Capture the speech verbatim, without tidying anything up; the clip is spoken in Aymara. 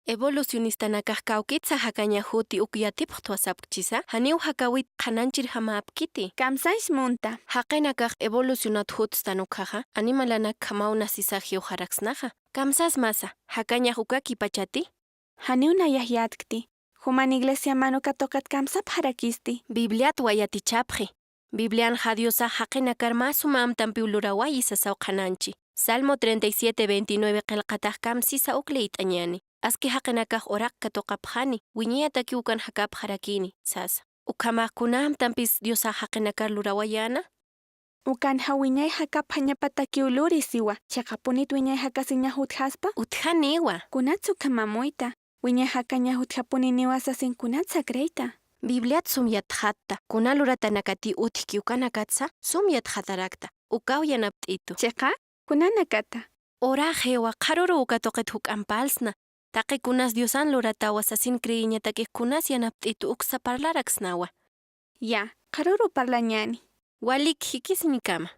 Evolucionistanakax kawkitsa jakaña juti uk yatipxtwa sapkchisa, janiw jakawit qhanañchir jamäpkiti. Kamsays munta. Jaqinakax evolucionat jutstan ukhaxa, animalanakjamaw nasisax jiwxaraksnaxa. Kamsas masa, jakañax uka kipachati. Janiw nayax yatkti. Juman iglesiaman uka tuqit kamsapxarakisti. Bibliatwa yatichapxi. Biblianxa Diosax jaqinakar mä suma amtampiw lurawayi sasaw qhanañchi. Salmo treinta y siete veintinueve qillqatax kamsisa uk liyt'añäni. Aski jaqinakax uraq katuqapxani, wiñayatakiw ukan jakapxarakini, sasa. Ukhamax kuna amtampis Diosax jaqinakar lurawayäna? Ukanxa wiñay jakapxañapatakiw luri siwa, chiqapunit wiñay jakasiñax utjaspa? Utjaniwa. Kunats ukham amuyta? Wiñay jakañax utjapuniniwa sasin kunats akrayta? Bibliat sum yatxatta, kuna luratanakati utjki ukanakatsa sum yatxatarakta, ukaw yanapt'itu. Chiqa, kunanakata. Uraxiwa, qharüru uka tuqit juk'amp parlsna. Taqi kunas Diosan luratawa sasin creeñatakix kunas yanapt'itu uksa parlaraksnawa. Ya, qharüru parlañäni. Walik jikisiñkama.